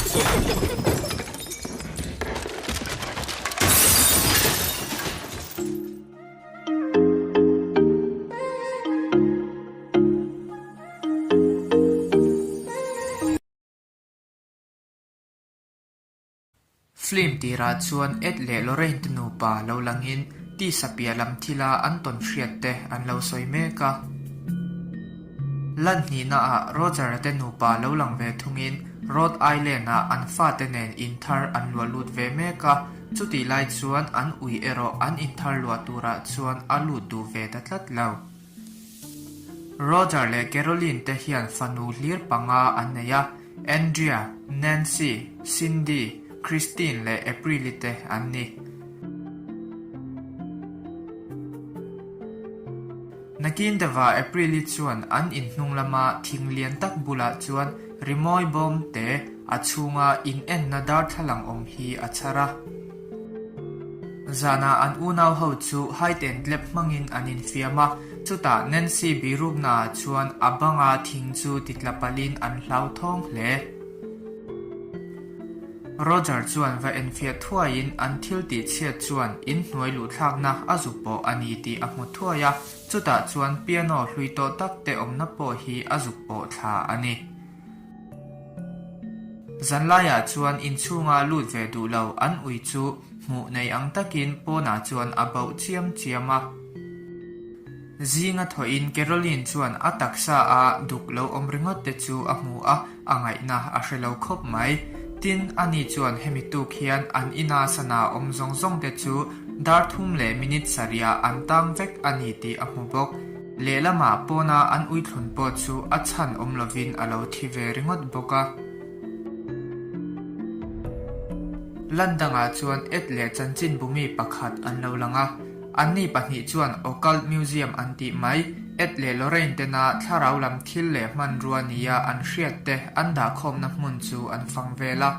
Film tirah chuan Ed leh Lorraine te nupa lo langin tisa piah lam thila an tawn hriat te an lo sawi mek a. Lan hnihnaah Roger-a te nupa lo lang ve thungin Rhode Island-ah an fate nen in thar an luah lut ve mek a, chutih lai chuan an ui erawh an in thar luah turah chuan a lut duh ve ta tlat lo. Roger leh Caroline te hian fanu hlir panga an nei a, Andrea, Nancy, Cindy, Christine leh April-i te an ni. Nakin deuhah April-i chuan an inhnung lama thing lian tak bulah chuan rimawi bawm te a chhunga inenna darthlalang awm hi a chhar a. Zanah an unau ho chu hide and clap hmangin an infiam a, chutah Nancy biruknaah chuan a banga thing chu titla palhin an hlauthawng hle. Roger chuan va enfiah thuaiin an thil tih chhiat chuan inhnuai luhthlakna a zuk pawh a ni tih a hmu thuai a, chutah chuan piano hlui tawh tak te awmna pawh hi a zuk pawh thla a ni. Zanlaiah chuan inchhunga lut ve duh lo an ui chu hmuh nei ang takin pawnah chuan a bauh chiam chiam a. Zinga thawhin Caroline chuan a taksa a duk lo awm ringawt te chu a hmu a, a ngaihna a hre lo khawp mai. Tin, ani chuan hemi tuk hian an ina sana awm zawng zawng te chu dar thum leh minute sarihah an tang vek a ni tih a hmu bawk. Lehlamah pawna an uithlun pawh chu a chhan awm lovin a lo thi ve ringawt bawk a. Lan dangah chuan Ed leh chanchinbumi pakhat an lo lang a. Anni pahnih chuan Occult Museum an tih mai, Ed leh Lorraine tena thlarau lam thil leh hmanrua nia an hriat te an dahkhawmna hmun chu an fang vel a.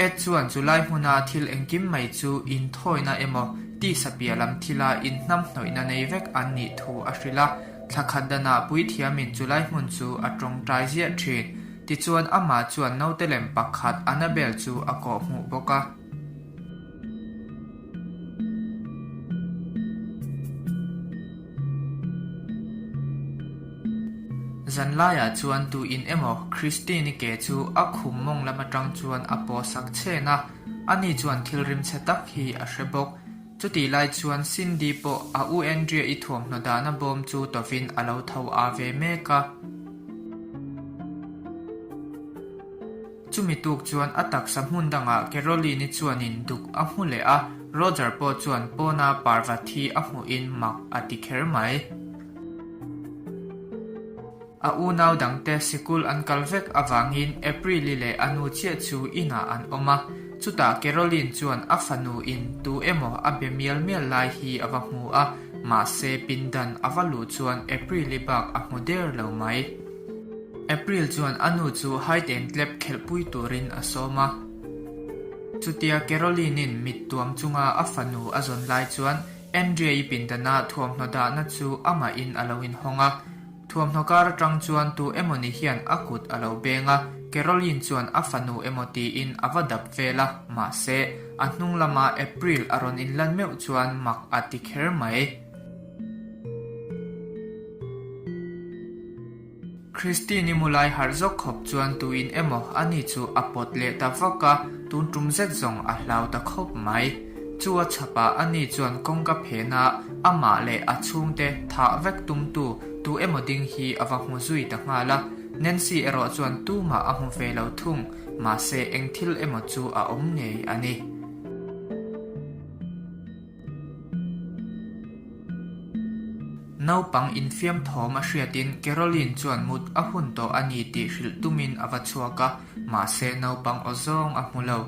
Ed chuan chulai hmuna thil engkim mai chu inthawina emaw tisa piah lam thila inhnamhnawihna nei vek an nih thu a hrilh a, thla khat danah puithiamin chulai hmun chu a tawngtai ziah thin. Tichuan amah chuan naute lem pakhat Annabelle chu a kawhhmuh bawk a. Zanlaiah chuan tu in emaw Christine-i ke chu a khum mawng lam atang chuan a paw sak chhen a, ani chuan thil rimchhe tak hi a hre bawk. Chutih lai chuan Cindy pawh a u Andrea-i thuamhnaw dahna bawm chu tawvin a lo tho a ve mek a. Chumi tuk chuan a taksa hmun dangah Caroline-i chuanin duk a hmu leh a, Roger pawh chuan pawna parvat hi a hmuhin mak a ti kher mai. A unau dangte sikul an kal vek avangin April-i leh a nu chiah chu inah an awm a, chutah Caroline chuan a fanu in tu emaw a be mial mial lai hi a va hmu a, mahse pindan a va luh chuan April-i bak a hmu der lo mai. April chuan a nu chu hide and clap khelhpui turin a sawm a. Chutia Caroline-in mit tuam chunga a fanu a zawn lai chuan Andrea-i pindana thuamhnaw dahna chu amahin a lo inhawng a. Thuamhnaw kar atang chuan tu emawni hian a kut a lo beng a, Caroline chuan a fanu emaw tiin a va dap vel a, mahse, a hnung lama April a rawn inlan meuh chuan mak a ti kher mai. Christine-i mu lai harh zawk khawp chuan tuin emaw ani chu a pawt leh ta vak a, tun tum zet zawng a hlau ta khawp mai. Chu a chhapah ani chuan kawngka phena amah leh a chhungte thah vek tumtu tu emaw ding hi a va hmu zui ta nghal a. Nancy erawh chuan tumah a hmu ve lo thung, mahse eng thil emaw chu a awm ngei a ni. Naupang infiam thawm a hriatin Caroline chuan mut a hun tawh a ni tih hrilh tumin a va chhuak a, mahse naupang aw zawng a hmu lo.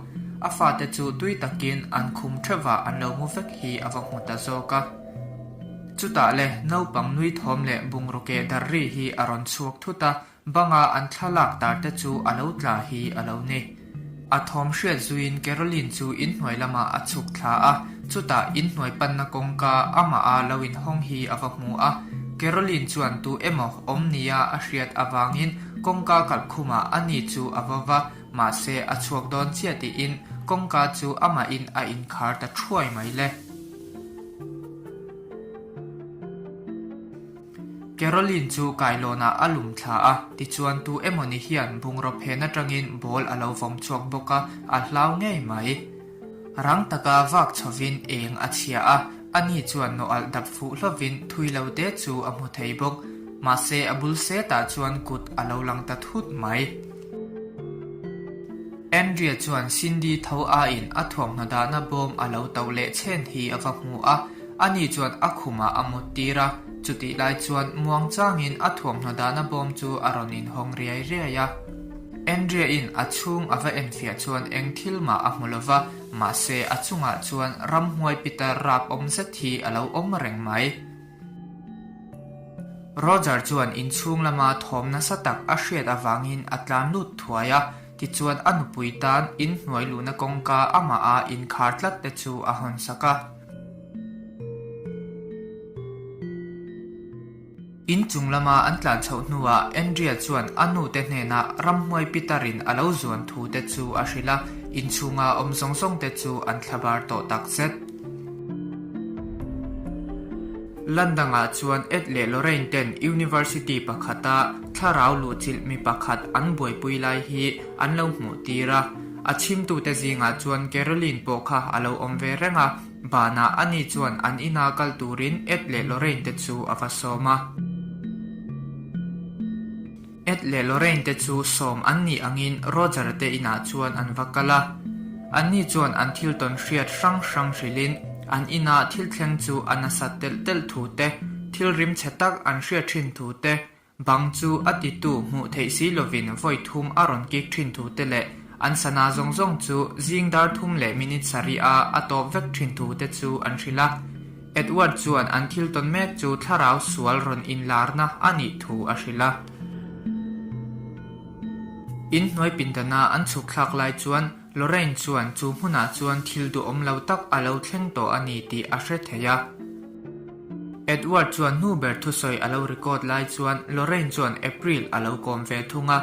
A fate chu tui takin an khum theuhvah an lo mu vek hi a va hmu ta zawk a. Chutah le, naupang nui thawm leh bungraw keh dar ri hi a rawn chhuak thut a, Banga an thlalak tar te chu a lo tla hi a lo ni. A thawm hriat zuiin Caroline chu inhnuai lamah a chhuk thla a, chutah inhnuai panna kawngka amah a lo inhawng hi a va hmu a. Caroline chuan tu emaw awm nia a hriat avangin kawngka kalh khumah ani chu a va va, mahse a chhuak dawn chiah tiin kawngka chu amahin a inkhar ta thuai mai le. Caroline chu kailawnah a lum thla a, tichuan tu emaw ni hian bungraw phen atangin ball a lo vawm chhuak bawk a, a hlau ngei mai. Rang taka vak chhovin eng a chhia a, ani chuan nawalh dap fuh hlovin thui lo te chu a hmu thei bawk. Mahse a bul setah chuan kut a lo lang ta thut mai. Andrea chuan Cindy tho aiin a thuamhnaw dahna bawm a lo toh leh chhen hi a va hmu a, ani chuan a khumah a mut tir a, chutih lai chuan muang changin a thuamhnaw dahna bawm chu a rawn inhawng riai riai a. Andrea-in a chhung a va enfiah chuan eng thil mah a hmu lo va, mahse a chungah chuan ramhnuai pitar rap awm zet hi a lo awm reng mai. Roger chuan inchhung lama thawm nasa tak a hriat avangin a tlan lut thuai a, tichuan a nupui tan inhnuai luhna kawngka amaha inkhar tlat te chu a hawn sak a. Inchung lama an tlan chhoh hnuah Andrea chuan a nute hnenah ramhnuai Peter-in a lo zuan thu te chu a hrilh a, inchhunga awm zawng zawng te chu an thlabar tawh tak zet. London-ah chuan Ed leh Lorraine ten University pakhata thlarau luhchilh mi pakhat an buaipui lai hi an lo hmuh tir a. A chhimtute zingah chuan Caroline pawh kha a lo awm ve reng a, banah ani chuan an ina kal turin Ed leh Lorraine te chu a va sawm a. Ed leh Lorraine te chu sawm an nih angin Roger te inah chuan an va kal a. Anni chuan an thil tawn hriat hrang hrang hrilhin an ina thil thleng chu a nasat telh telh thu te, thil rim chhe tak an hriat thin thu te, bang chu a titu hmuh theih si lovin vawi thum a rawn kik thin thu te leh an sana zawng zawng chu zing dar thum leh minute sarih a a tawp vek thin thu te chu an hrilh a. Edward chuan an thil tawn mek chu thlarau sual rawn inlarna a nih thu a hrilh a. In hnuai pindana an chhuk thlak lai chuan Lorraine chuan chu hmunah chuan thil duhawm lo tak a lo thleng tawh a ni tih a hre thei a. Edward chuan hnu ber thusawi a lo record lai chuan Lorraine chuan April a lo kawm ve thung a.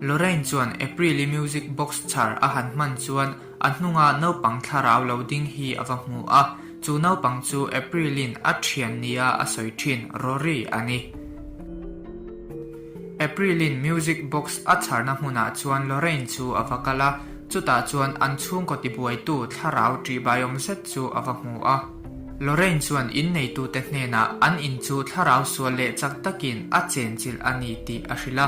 Lorraine chuan April-i music box chhar a han hman chuan A hnunga naupang thlarau lo ding hi a va hmu a, chu naupang chu April-in a thian nia a sawi thin Rory a ni. April-in music box a chharna hmunah chuan Lorraine chu a va kal a, chutah chuan an chhungkaw tibuaitu thlarau ṭihbaiawm zet chu a va hmu a. Lorraine chuan inneitute hnenah an in chu thlarau sual leh chak takin a chenchilh a ni tih a hrilh a.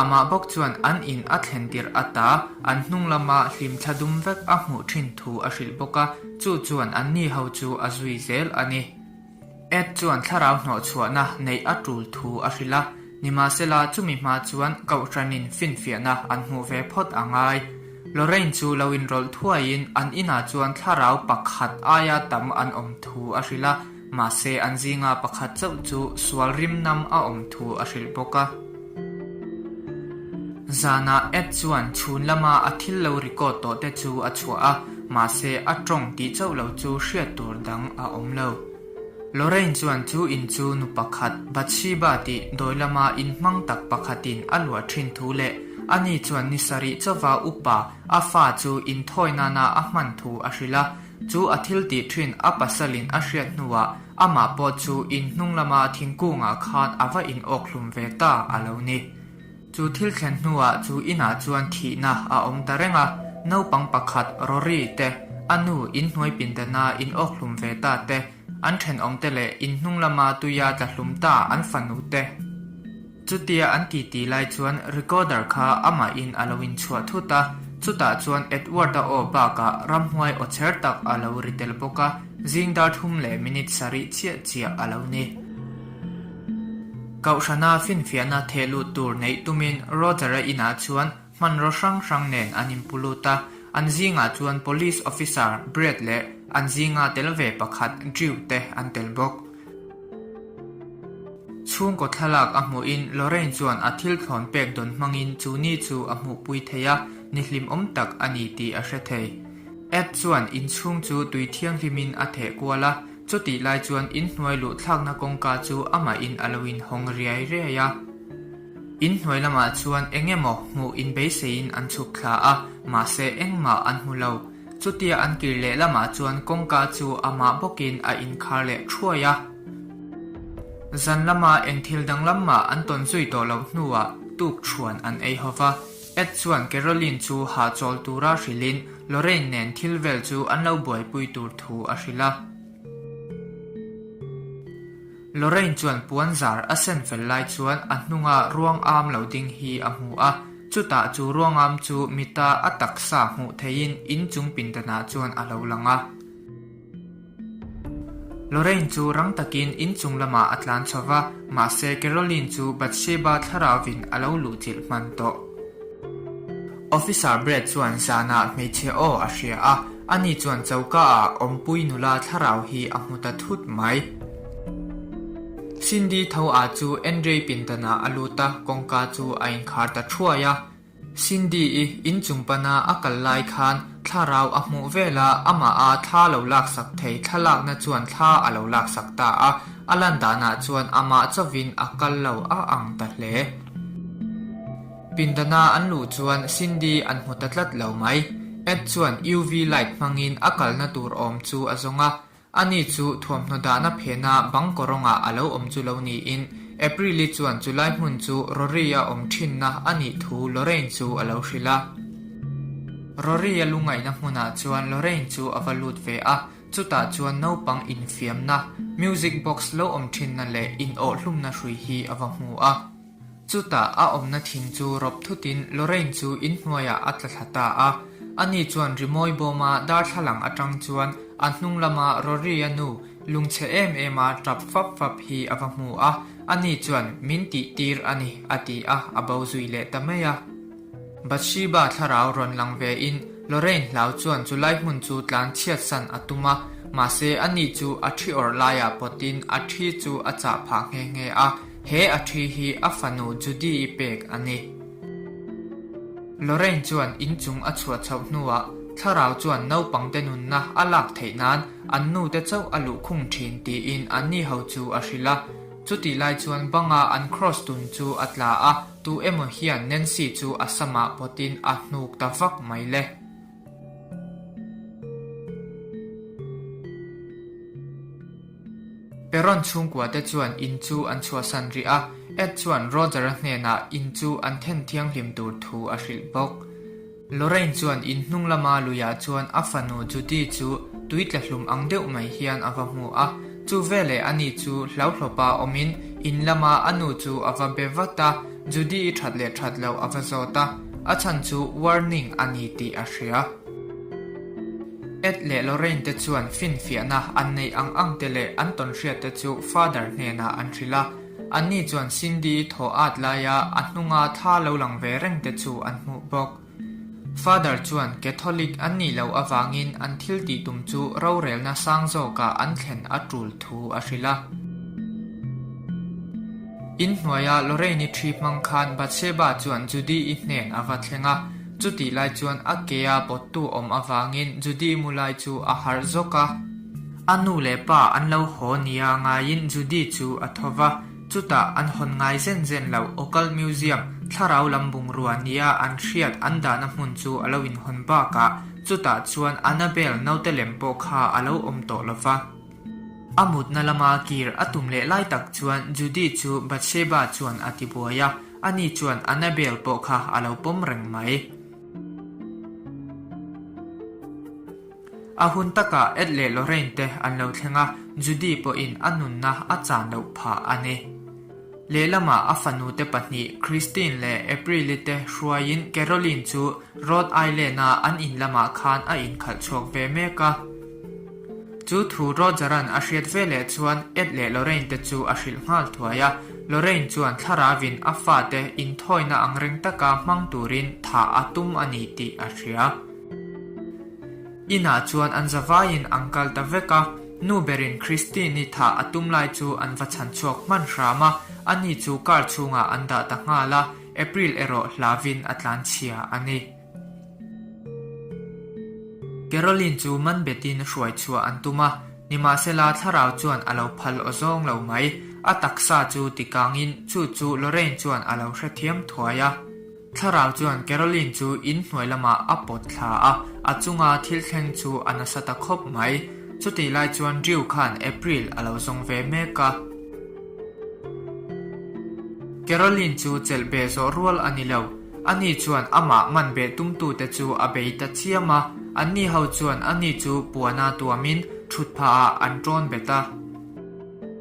Amah bawk chuan an in a thlen tirh ata an hnung lama hlimthla dum vek a hmuh thin thu a hrilh bawk a, chu chuan anni ho chu a zui zel a ni. Ed chuan thlarau hnawhchhuahna neih a tul thu a hrilh a, nimahsela chumi hma chuan kohhranin finfiahna an hmuh ve phawt a ngai. Lorraine chu lo inrawlh thuaiin an inah chuan thlarau pakhat aia tam an awm thu a hrilh a, Mahse an zinga pakhat chauh chu sual rim nam a awm thu a hrilh bawk a. Zanah Ed chuan chhun lama a thil lo record tawh te chu a chhuah a, mahse a tawng tih chauh lo chu hriat tur dang a awm lo. Lorraine chuan chu in chu nu pakhat Bathsheba tih dawi lama inhmang tak pakhatin a luah thin thu leh ani chuan ni sarih chauva upa a fa chu inthawi nana a hman thu a hrilh a. Chu a thil tih thin a pasalin a hriat hnuah amah pawh chu in hnung lama thingkungah khan a va in awk hlum ve ta a lo ni. Chu thil thlen hnuah chu inah chuan thihna a awm ta reng a, naupang pakhat Rory te, a nu in hnuai pindana in awk hlum ve ta te, an thenawmte leh in hnung lama tuia tla hlum ta an fanu te. Chutia an titi lai chuan recorder kha amahin a lo inchhuah thut a, chutah chuan Edward-a aw bakah ramhuai aw chher tak a lo ri tel bawk a, zing dar thum leh minute sarih chiah chiah a lo ni. Kohhrana finfiahna theh lut tur neih tumin Roger-a inah chuan hmanraw hrang hrang nen an inpu lut a, an zingah chuan Police Officer Brad leh an zinga tel ve pakhat Drew te an tel bawk. Chhungkaw thlalak a hmuhin Lorraine chuan a thil thlawn pek dawn hmangin chu ni chu a hmuhpui thei a, ni hlimawm tak a ni tih a hre thei. Ed chuan inchhung chu tui thianghlimin a theh kual a. Chutih lai chuan inhnuai luh thlakna kawngka chu amahin a lo inhawng riai riai a. Inhnuai lamah chuan eng emaw hmuh inbeiseiin an chhuk thla a, mahse engmah an hmu lo. Chutia an kir leh lamah chuan kawngka chu amah bawkin a inkhar leh thuai a. Zan lama eng thil danglam mah an tawn zui tawh loh hnuah tuk thuan an ei ho va. Ed chuan Caroline chu hahchawl tura hrilhin Lorraine nen thil vel chu an lo buaipui tur thu a hrilh a. Lorraine chuan puan zar a sen fel lai chuan a hnunga ruang am lo ding hi a hmu a, chutah chu ruang am chu mita a taksa hmuh theihin inchung pindanah chuan a lo lang a. Lorraine chu rang takin inchung lamah a tlan chho va, mahse Caroline chu Bathsheba thlarauvin a lo luhchilh hman tawh. Officer Brad chuan zanah hmeichhe aw a hria a, ani chuan choka ah awmpui nula thlarau hi a hmu ta thut mai. Cindy tho ah chu Andrei pindanah a lut a, kawngka chu a inkhar ta thuai a. Cindy-i inchung pana a kal lai khan thlarau a hmuh vel a, amah a thla lo laksak thei thlalakna chuan thla a lo laksak ta a, a lan danah chuan amah chauhin a kal lo a ang ta hle. Pindana an luh chuan Cindy an hmu ta tlat lo mai. Ed chuan UV light hmangin a kalna tur awm chu a zawng a, Ani chu thuamhnaw dahna phena bang kawrawngah a lo awm chu lo niin, April-i chuan chulai hmun chu Rory-a awm thinna a nih thu Lorraine chu a lo hrilh a. Rory-a lungaihna hmunah chuan Lorraine chu a va lut ve a, chutah chuan naupang infiamna, music box lo awm thinna leh inawhhlumna hrui hi a va hmu a. Chutah a awmna thing chu rawp thutin Lorraine chu inhnuaiah a tla thla ta a. Ani chuan rimawi bawma darthlalang atang chuan a hnung lama Rory-a nu lungchhe em ema tap fap fap hi a va hmu a, ani chuan min tih tir a ni a ti a, a bo zui leh ta mai a. Bathsheba thlarau rawn lang ve in Lorraine hlau chuan chulai hmun chu tlan chhiat san a tum a, mahse ani chu a thi awrh laiah pawtin a thi chu a chah phah nghe nghe a. He a thi hi a fanu Judy-i pek a ni. Lorraine chuan inchung a chhuah chhoh hnuah thlarau chuan naupangte nunna a lak theih nan an nute chauh a luh khung thin tiin anni ho chu a hrilh a. Chutih lai chuan banga an cross tun chu a tla a, tu emaw hian Nancy chu a samah pawtin a hnuk ta vak mai le. Peron chhungkua te chuan in chu an chhuahsan rih a, Ed chuan Roger-a hnenah in chu an then thianghlim tur thu a hrilh bawk. Lorraine chuan in hnung lama luiah chuan a fanu Judy chu tui tla hlum ang deuh mai hian a va hmu a, chu veleh ani chu hlauhlawpa awmin in lama a nu chu a va be vat a, Judy-i that leh that loh a va zawt a, a chhan chu warning a ni tih a hria. Ed leh Lorraine te chuan finfiahna an neih ang ang te leh an tawnhriat te chu Father hnenah an hrilh a. Anni chuan Cindy thaw at laia a hnunga thla lo lang ve reng te chu an hmuh bawk. Father chuan Catholic an nih loh avangin an thil tih tum chu rorelna sang zawkah an thlen a tul thu a hrilh a. In hnuaia Lorraine-i thi hmang khan Bathsheba chuan Judy-i hnen a va thleng a. Chutih lai chuan a kea pawttu awm avangin Judy mu lai chu a harh zawk a. A nu leh pa an lo haw nia ngaiin Judy chu a tho va, chutah an hawn ngai zen zen lo Occult Museum, thlarau lam bungrua nia an hriat an dahna hmun chu a lo inhawn bakah chutah chuan Annabelle naute lem pawh kha a lo awm tawh lo va. A mutna lama kir a tum leh lai tak chuan Judy chu Bathsheba chuan a ti buai a, ani chuan Annabelle pawh kha a lo pawm reng mai. A hun takah Ed leh Lorraine te an lo thleng a, Judy pawhin a nunna a chan loh phah a ni. Lehlamah a fanute pahnih Christine leh April-i te hruaiin Caroline chu Rhode Island-a an in lamah khan a inkhalh chhuak ve mek a. Chu thu Roger-a'n a hriat veleh chuan Ed leh Lorraine te chu a hrilh nghal thuai a. Lorraine chuan thlaravin a fate inthawina angreng taka hmang turin thah a tum a ni tih a hria. Inah chuan an zavaiin an kal ta vek a, nu berin Christine-i thah a tum lai chu an va chhan chhuak hman hram a, ani chu car chhungah an dah ta nghal a, April erawh hlavin a tlan chhia a ni. Caroline chu man betin hruai chhuah an tum a. Nimahsela thlarau chuan a lo phal aw zawng lo mai. A taksa chu tikangin chu chu Lorraine chuan a lo hrethiam thuai a. Thlarau chuan Caroline chu in hnuai lamah a pawt thla a, a chunga thil thleng chu a nasa ta khawp mai. Chutih lai chuan Drew khan April a lo zawng ve mek a. Caroline chu chelh beh zawh rual a ni lo. Ani chuan amah man beh tumtute chu a bei ta chiam a, anni ho chuan ani chu puana tuamin thutphah ah an ṭawn bet a.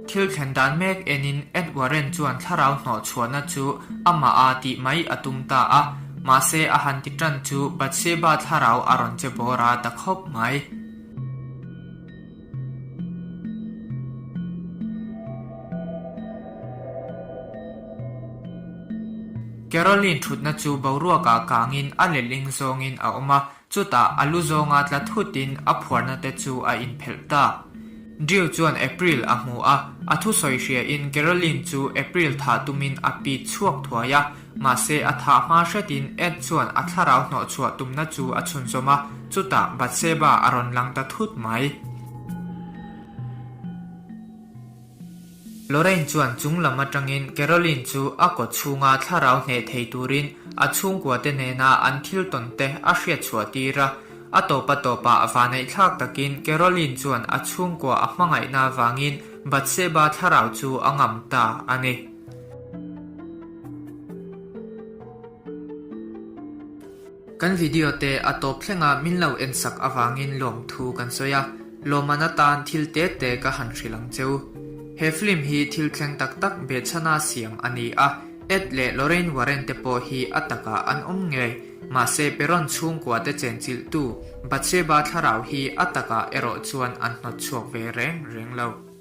Thil thlen dan mek enin Ed Warren chuan thlarau hnawh chhuahna chu amah a tih mai a tum ta a, mahse a han ti ṭan chu Bathsheba thlarau a rawn che bawr a ta khawp mai. Caroline thutna chu boruakah kangin a letling zawngin a awm a, chutah a lu zawnga tla thutin a phuarna te chu a inphelh ta. Drew chuan April a hmu a, a thusawi hriain Caroline chu April thah tumin a pit chhuak thuai a, Mahse, a thah hma hretin Ed chuan a thlarau hnawhchhuah tumna chu a chhunzawm a, chutah Bathsheba a rawn lang ta thut mai. Lorraine chuan chung lam atangin Caroline chu a kaw chhunga thlarau hneh thei turin a chhungkuate nena an thil tawn te a hriatchhuah tir a. A tawpa tawpah vaneihthlak takin Caroline chuan a chhungkua a hmangaihna avangin Bathsheba thlarau chu a ngam ta a ni. Kan video te a tawp thlenga min lo en sak avangin lawmthu kan sawi a, lawmman atan thil te te ka han hrilh ang cheu. He film hi thil thleng tak tak behchhana siam a ni a, Ed leh Lorraine Warren te pawh hi a takah an awm ngei, mahse Perron chhungkua te chenchilhtu Bathsheba thlarau hi a takah erawh chuan an hnawt chhuak ve reng reng lo.